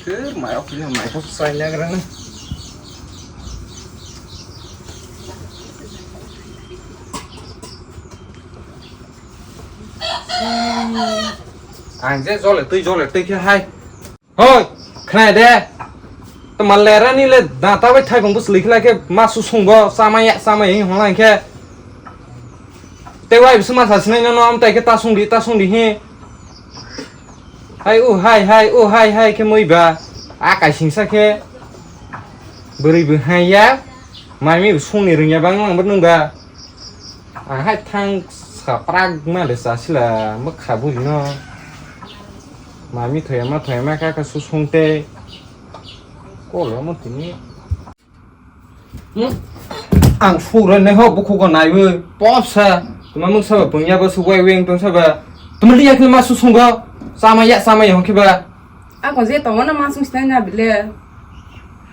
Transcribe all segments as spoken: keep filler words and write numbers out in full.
Mai ok mai ko sai na grana. Ang je jole twi jole twi khe hai. Hoi, khnai de. Tama lera ni le da ta bai thai bang bus likhlai khe ma su sung bo sama ya sama ya hong lang khe. Te wai bisu ma sa sinai no no am tai khe ta sung di ta sung di hi. Hai u hai hai u hai hai khe mui ba. A kai singsa khe. Bwrwi bo hai ya. Mai mi sung ni rwng ya bang lang bo nung ba. Ang hai thang sa prak ma le sa sila mokha buri no. Mai mi thoya ma thoya ma ka ka su sung te. Ko lo mo tini. Hmm? Ang sugro ne ho bukhugo naiwi pop sa. Tuma mung saba pungya ba su wai weng tong saba. Tuma liya khe ma su sungo. Sama ya sama ya hon khe ba. Ako je tongma na ma sung sinai na bile.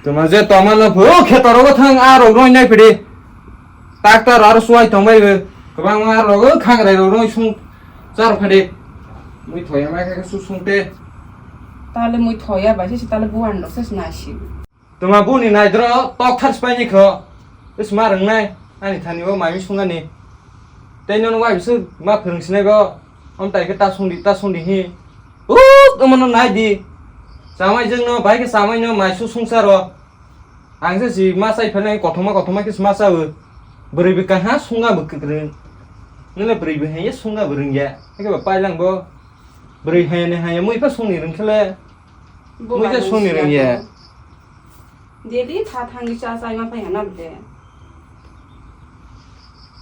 Tuma je tongma no phu khe toro go thang a rok roi nai pidi. Tak ta ro aro suai tong bai be. Kwbang ma rok khang rai rok roi sung char phadi. Mui thoya ma khe su sung te. Tale mui thoya ba se tale buan rok se na si. Tuma buni naidro tok thar spai ni kho. Is ma rwngnai ani thani bo mai sungani. Tei nono wai bisu ma phwrwng sinai bo. Om tai khe ta sungdi ta sungdi hi. Ut omono nai di. Chamai jeng no bai khe chamai no mai su sungsa ro. Ang se si ma sai phelai kothoma kothoma khe ma sa o. Bwrwi bwkha ha sunga bwkha kwrwng. Nile bwrwi bwkha ye sunga bwrwng ya. Hake ba pai lang bo. Bwrwi haya ne haya mui pha sungni rwng khe le. Mui je sungni rwng ya. Daily tha thangwi cha chai ma phai hana bwle.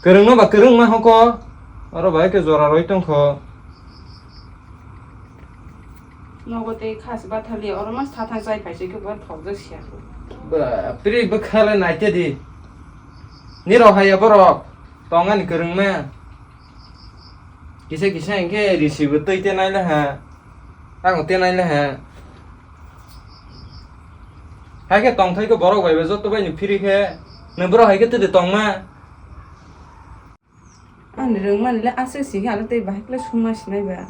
Kwrwngno ba kwrwng ma hoko. Oro bai khe jora roi tongkho. Nogo tei khas bathali oro mas tha thang chai phai se khe bo thok jak sia. Ba, pri bwkha le naite di. Niro haya borok tongani kwrwngma. Kisa kisa hinkhe risi bo twi te nai le ha. Ang te nai le ha. Hai khe tongthai khe borok bai ba joto bai ni phiri khe. Nang borok hai khe twi de tongma. Ani rwngmani le aswk singkhe ano tei bahai khe le sungma sinai ba.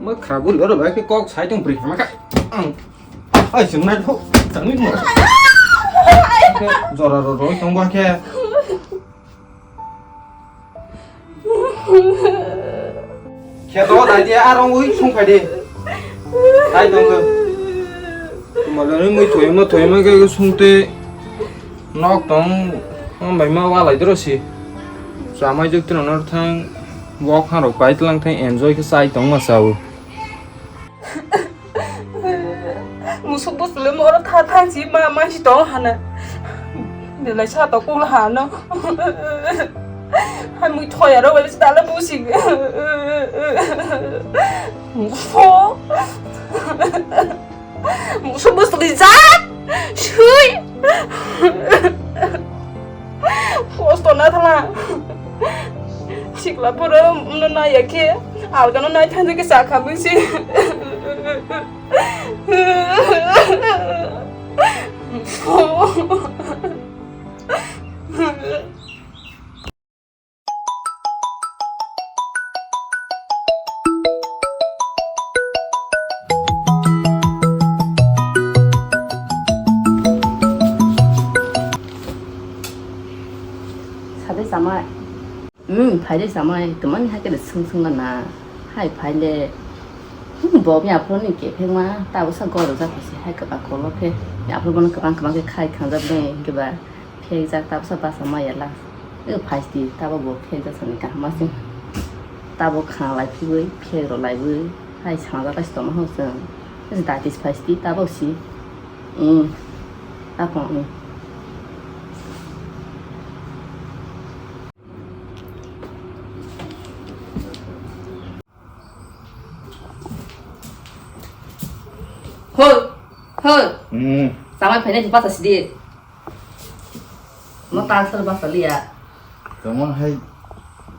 Mwkha bwrwi oro bahai khe kok sai tong bwrwi hama kha. Ang. Ai swngnai tho. Tangwi mo. Khe jora ro roi tong ba khe. Kheto dai di, arong ui sung phai di. Dai tong go. Malani mui thoima thoima khe sung te nok tong, bai ma walai dro si. Chamai jok tino nor thang, wok han rok pai tlang thang enjoy khe chai tong ma sao. Musuk bwswlwi moro tha thang si ma ma si tong hana. Belai sa to kul hano. Hai mui thoya ro belai si dala busi. Musuk. Musuk bwswlwi jak. Sui. Kosto na thala. Sikla poro no nai ya khe. Algano nai thang khe sa kha busi. Sadai samai. Hmm, phaile samai, twmani hai khe swng swng na. Hai phaile. Hmm, bo mi aphuru ni kephek ma, tabo sa goro jak phaisi, hai kwbang kolok khe. Mi aphuru bono kwbang kwbang khe khai khangjak bai, hinkhe ba phek jak, tabo sa basa ma ya la. O phaisti, tabo bo phek jak sani kaham ma se. Tabo kha lai phigwi, phek rw lai bwi, hai sangjak kaisa tongma hwn chwng. Datis phaisti, tabo si. Hmm. Apong, hmm. Hoi, hoi. Hmm. Samai phainai si basa sidi. Mo ta sal basa liya. Tamo hai.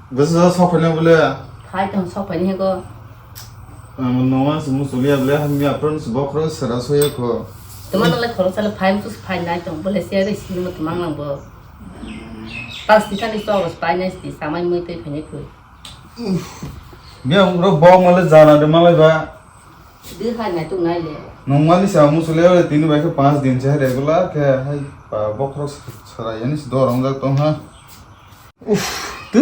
Bwsa sa sok phainai bole. Hai tong sok phainai ko. Ang no ma sumu suliya bole, hamya pran su bokro sera soya ko. Tamo nang le khoro sal phai musu phai nai tong bole sia re sini mo tmang nang bo. Pas ti kani so bas phai nai sti samai mui tei phainai koi. Bia ro bong male jana de malai ba. Di hai nai tung nai le. Nungmani sa muchule ore tini bai khe panch din se regular khe hai pa bokhorok sarai yani si dor wngjak tong ha. Uff, tu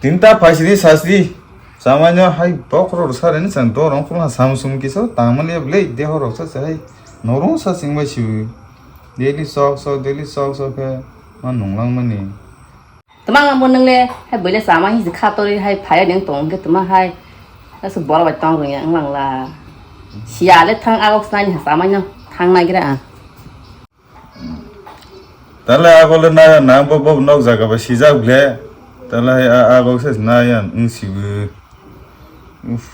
tinta phaisri sasri. Samanya hai bokhorok sarai ni sang dor wng khulha sam sum kisa tangmani ble deho rok sa se hai norung sa sing bai si. Daily sok sok, daily sok sok khe ma nunglang mani. Twmang ang bo nwngle, hai buile chama hinsi kha torwi hai phaiya ning tong hwnkhe twma hai. Aswk borok bai tong rwngya wnglang la. Siya le thang agok snai ni chama no thang nai gra ang. Tale agole na na bo bo nok jaga ba sijak ble. Tale hai a- agok se na yan wng sibu. Uff.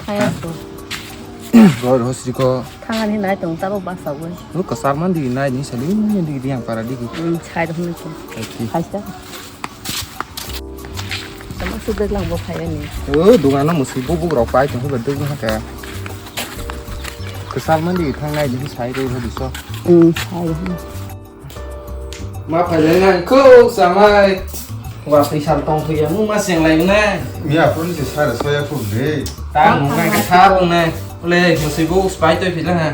Kaya to. Roi roi sriko. Thangani nai tong tabo basa oi. Lu kasar man di nai ni sali ni di di yang para di. Hmm, chai dong ni. Oke. Hai sa. Tama sudek lang bo phai ni. Oh, dunga no musi bubuk rok pai tong ba dek ha ka. Kasar man di thang nai di sai ro di so. Hmm, chai dong. Ma phailai nang khuk samai. Wa phaisal tong thwi ya, mung ma seng lai nai. Miya phone se sar soya phone de. Ta mung nang kha bung nai. Ole, musui bu spai toi phila ha.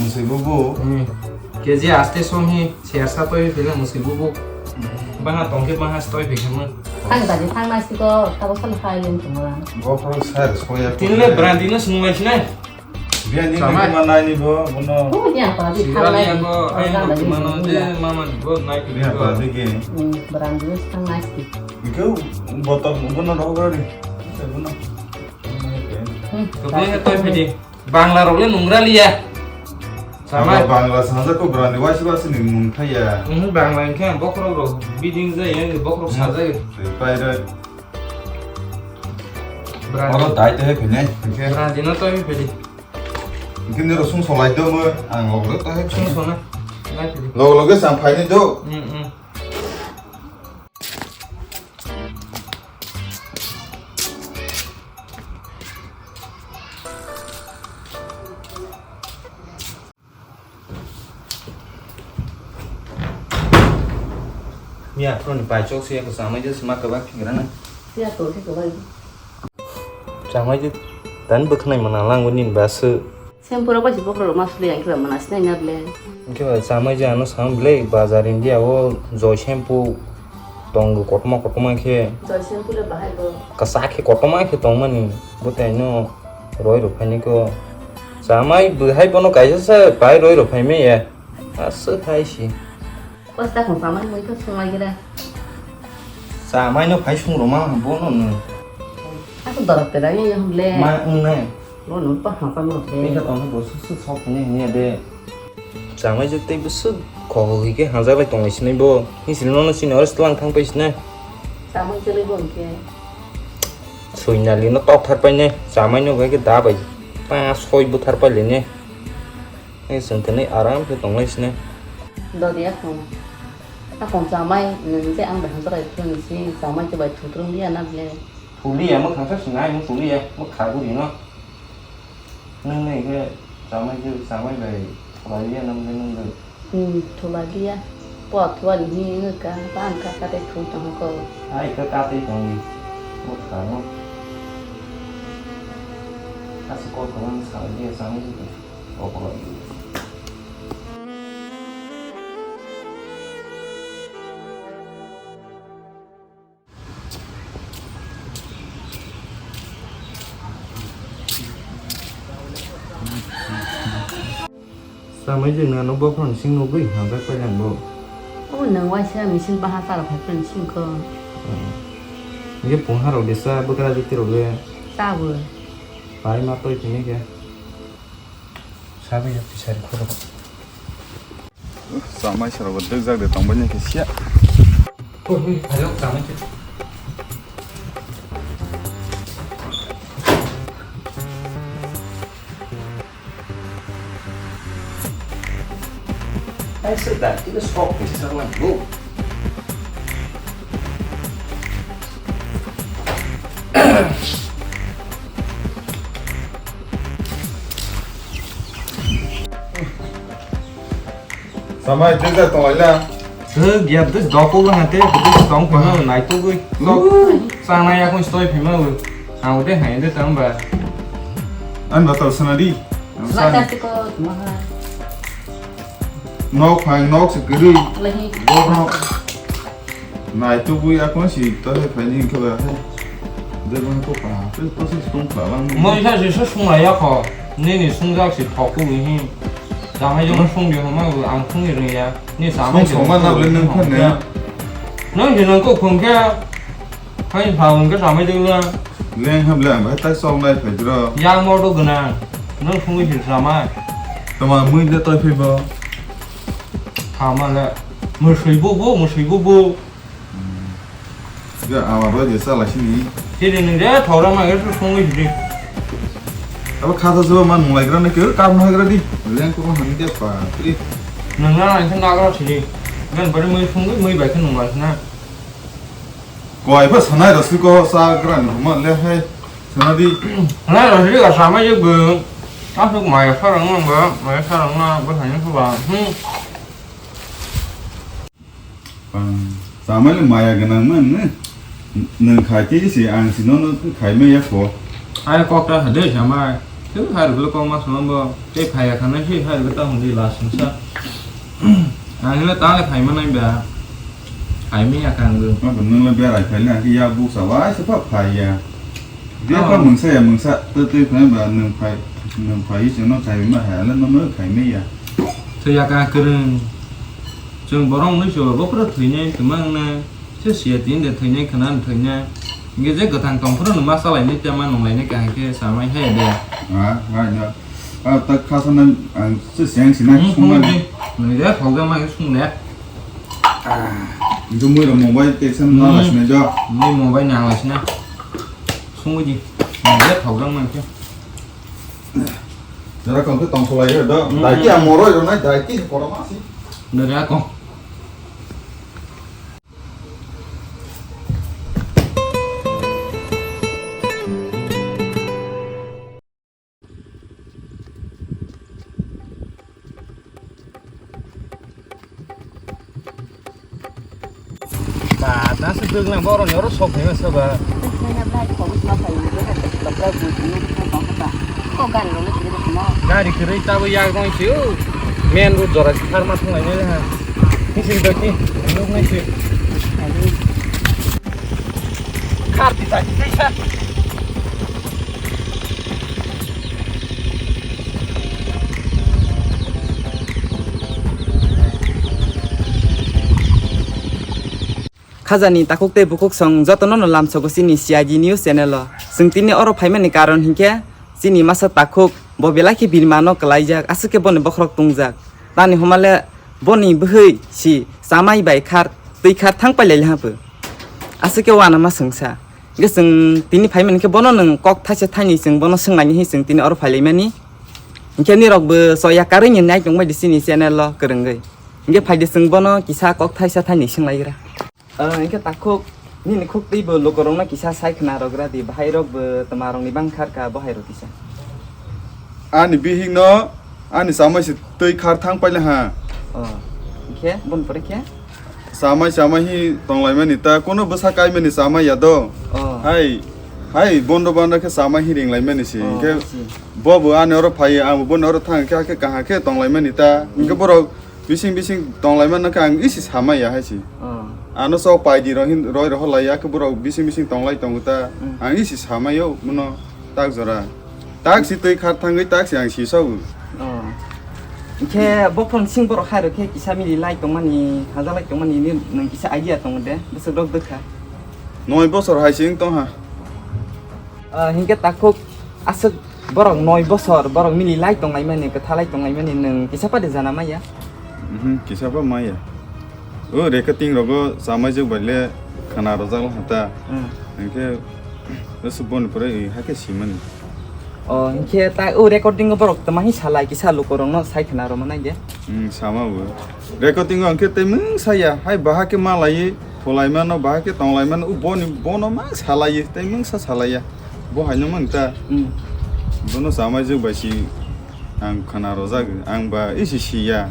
Musui bu bu. Hmm. K G aste song hi, ser sa toi phila musui bu bu. Baha tong khe baha stoi phikha ma. Thang tadi thang nai siko, tabo sal khai lung tong la. Go phone sar soya phone. Tin le brand dino sung lai sinai. Biya ni Sama. Ni ma nai ni bo, bono. Oh, ya, apa di Sira thang ni lai. Ako, Oh, ayah thang ko lai. Mana je, mama ni bo, nai ko Biya ko. Apa di ke? Hmm, brand dino thang nai siko. Iko botol, bono rogo ni. Bono. Hmm. Ko bo he toi phidi. Bangla rok le nungra liya. Sama. Sama. Bangla sanjak ko brand ni wasi wasi ni mung thaya. Hmm, Bangla hingke bokhorok rok biding jaya, bokhorok Hmm. Sajak. Pai rai. Brand. Oro dai te phine. Hingke. Brand dino toi phidi. Hingke ni rosung solai do mo, ang ogro to he. Sung sona. Nai phidi. Log loge sam phaini do. Hmm, hmm. Miya, phone bai chok se ko samai je sma ka ba phingra na. Siya to se ko bai. Samai je tan bwkhnai mana lang wini ba se. Shampoo rok bai se bokhorok rok ma suli ang khe ba mana sinai na ble. Hingke ba samai je ano sam ble bazar India o joy shampoo tongo kotorma kotorma khe. Joy shampoo le bahai bo. Kasa khe kotorma khe tongmani bo tai no roi rok phaini ko. Samai bwhai bono kaisa se pai roi rok phaimai ya. Aswk hai si. Basta khong samai mui khe sung lai gira. Samai no phai sung roma bono no. Aku dorok te dai ya hum le. Ma ung nai. Lo no pa ha pa no le. Ni ka tong bo su su sok ni ni de. Samai je tei bo su kho ho hi ke ha ja lai tong lai sinai bo. Ni sil no no sini ores lang thang pai sinai. Samai je le bo ke. Sui nali no tok thar pai ne. Samai no bai ke da bai. Pa soi bo thar pai le ne. Ni sengkhe ni aram khe tong lai sini. Dodi akhong. Akhong chamai nwng je ang bai hamjaklai phuru nisi chamai khe bai thutrung liya na ble. Thuliya mwkhang sa sinai mo thuliya mwkha guri no. Nwng ni khe chamai khe chamai bai thulai liya na ble nwng bai. Hmm, thulai liya. Po thua ni hi nwng ka pa ang ka ka tei thu tong ko. Ai ka ka tei tong ni. Mwkha no. Asi ko thulai ni sa liya chamai khe. Samai je nano bokhorok sing nugwi hamjak pai lang bo. O nang waisa machine baha chara phai phai sing kho. Nge pungha rok de sa bwkra jiti rok le. Sa bo. Pai ma toi phini khe. Sabi ya pisari khoro. Samai sara bo dek jak de tong banya khe sia. Oi, oi, ayo, samai khe. Ai, sedar, tidak sok, bisa lang, bu. Samai tei ja tong laila. Tei giat tei dok ko ha tei tei tong phima nai to gui. Tok. Sang nai akon stoi phima u. Ang de hai de tang ba. An ba tau sana di. Ang san. Nok phai nok se kiri. Borno. Nai tubui akon si to he phai ni khe ba he. De bang ko pa, pe to si sung pa bang. Mo isa si sung la ya ko. Ni ni sung jak si thok ku hi. Jang hai jong sung di ho ma ang sung ni ri ya. Ni sa mai sung ma na le nang khan ne. Nang di nang ko khong khe. Hai pha ang khe sa mai de la. Leng ham le ang bai tai song lai phai dro. Ya mo do gna. Nang sung si sa mai. Tama mui de toi phai bo. Tama le. Mo sui bo bo, mo sui bo bo. Ga awa roi de sala sini. Sini ni de thora ma ga sung sung di. Abo kha sa sa man mulai gra ne ke kam na gra di. Leng ko han de pa. Tri. Nang na lang sing ga gra sini. Gan bari mui sung mui bai ke nung la na. Koi ba sanai ro su ko sa gra ni ma le hai. Sana di. Na ro sini ga sama je bu. Asuk maya sarang nang ba, maya sarang na ba hani ba. Hmm. Pang, samai le maya gwnang man ne. Nwng khai khe se ang si nono khai maya kho. Ai kok ta hade samai. Tu hai rwgwlo kok ma swnam bo. Tei phai ya khana se hai rwgwta hwnwi last wngsa. Ang le ta le khai manai ba. Khai maya kha ang. Ma bo nwng le berai khai le ang ya bu sa wai se pha phai ya. Bia pa mungsa ya mungsa, twi twi phai ba nwng phai, nwng phai chwngno khai ma hai, ale nono khai me ya. Thwi ya ka kwrwng. Chwng borok nwi se bo phuru thwinai twmang na. Se siya tin de thwinai khana thwinai. Nge je gathang tong phuru numa salai ni tema nung lai ni kahai khe samai hai de. Ha, hai na. A tak khasa nang ang se seng sinai. Hmm, sung nai. Nge thok de ma sung le. Ah, jumui ro mobile text na la sinai jo. Ni mobile na la sinai. Sungwi di. Nang le thok jang man khe. Jara kong khe tong kholai re do. Hmm. Dai ki a moroi ro nai, dai ki koro ma si. Nere a kong. Ba, nasi dwglang boroni oro sok phai masa ba. Gari kwrwi tabo yak rong si o. Main road jora si thar ma thung lai nai ha. Nisi dati nuk nai si. Khar di ta di sa. Khajani takhuk tei bukhuk song jotono no lamsogo chini C I D news channel o. Chwng tini oro phaimani karon hinkhe chini masa takhuk bo belai khe birma no kwlaijak, aswk khe boni bokhorok tungjak. Tani homale boni bwhwi si chamai bai khar twi khar thang pailai le hapho. Aswk khe uanama swngsa. Hingke chwng tini phaimani khe bono nwng kok thaisa thaini chwng bono swnglaini hwnwi chwng tini oro phailaimani. Hingke nirok bo choya karwi ni nai tongbai di chini channel o kwrwngwi. Hingke phaidi chwng bono kisa kok thaisa thaini swnglaira. Ah, hingke takhuk nini khuk twi bo lukurokno kisa sai khna rwgra di, bahairok bo twmarokni bang kharkha, bohairok kisa. Ani bihikno ani chamai se twi khar thang paila ha. Oh, hingke bon pore khe? Chamai chamai hi tonglaimani ta, kono bwsa kaimani chamai ya do. Oh. Hai, hai bondo banda khe chamai hi ringlaimani si. Oh, hingke si. Bo bo ani oro phai, ang bo boni oro thang khe, hakhe kaham khe tonglaimani ta. Hingke borok bising bising tonglaimano khe ang isi samai ya hai si. Oh. Ano sok paidi rok hin roi rohor lai ya khe borok bising bising tonglai tongo ta. Mm. Ang isi samai yo muno tak jora. Tak si twi khar thangwi tak si ang si sabu. Oh. Hingke bophron sing borok hai rok khe kisa mili lai tongmani, haja lai tongmani ni nwng kisa idea tongo de, bwswk rok dwkha. Noi bosor hai si wng tong ha. Ah, hingke takhuk aswk borok noi bosor, borok mili lai tonglaimani, kwtha lai tonglaimani, nwng kisa pade jana maya? Mhm, kisa pa maya. O recording rogo chamai jwk bai le khana rojak la hata. Hmm. Hingke aswk boni pore hakhe simani. O, hingke ta o recording o borok tama hi salai kisa lukurokno sai khna rwma nai de. Hmm, sama bo. Recording o hingke tei mung saya, hai baha khe malai, kholaimano, baha khe tonglaimano, o boni, bono ma salai, tei mungsa salaiya. Bo haino mang ta. Hmm. Bono chamai jwk bai si ang khana rojak, ang ba isi siya.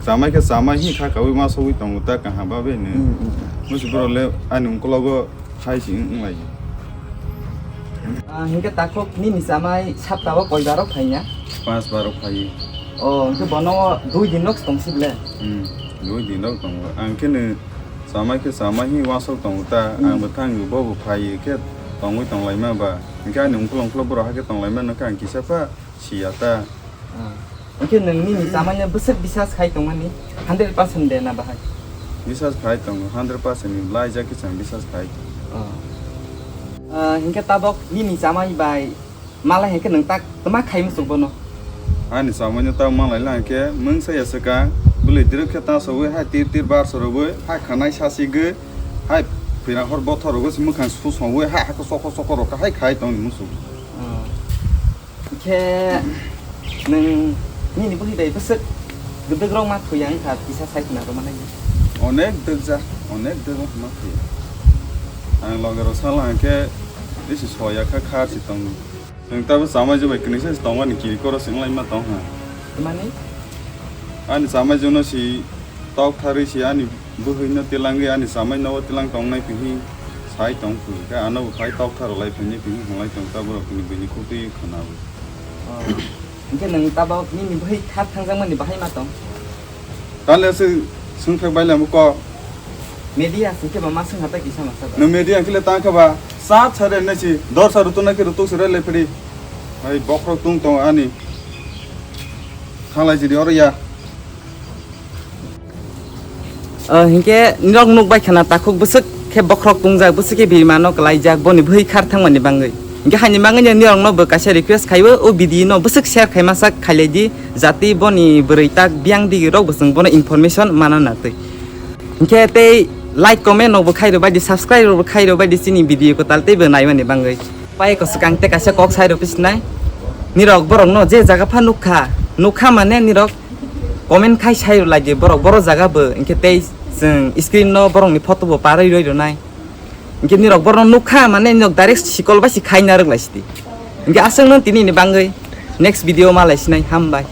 Chamai khe chamai hi kha kaui ma sogwi tongo ta kaham ba bai no. Hmm, hmm. Musi borok le ani ungkologo hai si wng lai. Ah, hinkhe takhuk nini chamai saptao koi barok phaiya? Pas barok phaiya. Oh, hinkhe bono dui din rok tong si ble? Hmm, dui din rok tongo. Ang khe no chamai khe chamai hi wasok tongo ta. Hmm. Ang bo thang bo bo phai khe tongwi tong lai ma ba. Hinkhe ani ungkolog ungkolog borok hakhe tong lai ma no khe ang kisa pha siya ta. Ah. Hinkhe nwng nini chamai no bwswk bisas khai tongmani? Hundred percent de na bahai? Bisas khai tongo, hundred percent ni lai jak khe chang bisas khai tongo. Oh. Ah, hinkhe tabok nini chamai bai malai hinkhe nwng tak tma khai muchuk bono? Ani chamai no tak malai lang khe mungsa ya swkang bwlwi dirok khe ta sogwi hai tir tir bar sorogwi hai khanai sa sigwi hai phira hor bothor rogwi se mwkhang su songwi hai hakhe soko soko rok hai khai tong ni muchuk. Oh. Khe nwng nini bwrwi bai bwswk gwdwk rok ma thwi ang kha kisa sai khna rw manai. Onek dwkjak, onek dwk ma thwi. Ang loge rok sala hwnkhe bisi soya kha khar si tongo. Nwng tabuk chamai je bai kwnwi se tongo ani kiri koro se wng lai ma tong ha. Mani? Ani chamai jono si tok tharwi si ani bwhwi no tilangwi ani chamai nogo tilang tongnai phi hi sai tong phu. Khe ano bo phai tok tharo lai phai ni phi hi hwnlai tong ta borok ni bini khuk twi khwna bo. Oh. Hinkhe nwng tabok nini bwhwi khar thangjakmani bahai ma tong? Tale se swngphek bai lamo ko. Media se khe ba ma swng hata kisa masa ba. No media kile tang kha ba. Sa chare ne si dor sa rutu na khe rutu sere le phri. Hai bokhro tung tong ani. Thanglai jiri oro ya. Ah, hinkhe nirok nuk bai khana takhuk bwswk khe bokhorok tungjak, bwswk khe birma no kwlaijak, boni bwhwi khar thangmani bangwi. Hinkhe haini bangwi no nirok no bo kaisa request khaiwi o video no bwswk share khai masak khailai di, jati boni bwrwi tak biyang digi rok bo chwng bono information mana natwi. Hinkhe tei like, comment rok bo khairo bai di, subscribe rok bo khairo bai di chini video kwtal tei bo naimani bangwi. Pai ko swkang tei kaisa kok sai rw pisinai. Nirok borok no je jaga pha nukha, nukha mane nirok comment khai sai rw lai di borok boro jaga bo, hinkhe tei chwng screen no borok ni photo bo parwi roi rw nai. Hinkhe nirok borok no nukha mane nirok direct sikol bai si khai narwk lai sidi. Hinkhe aswk no tini ni bangwi next video ma lai sinai, hambai.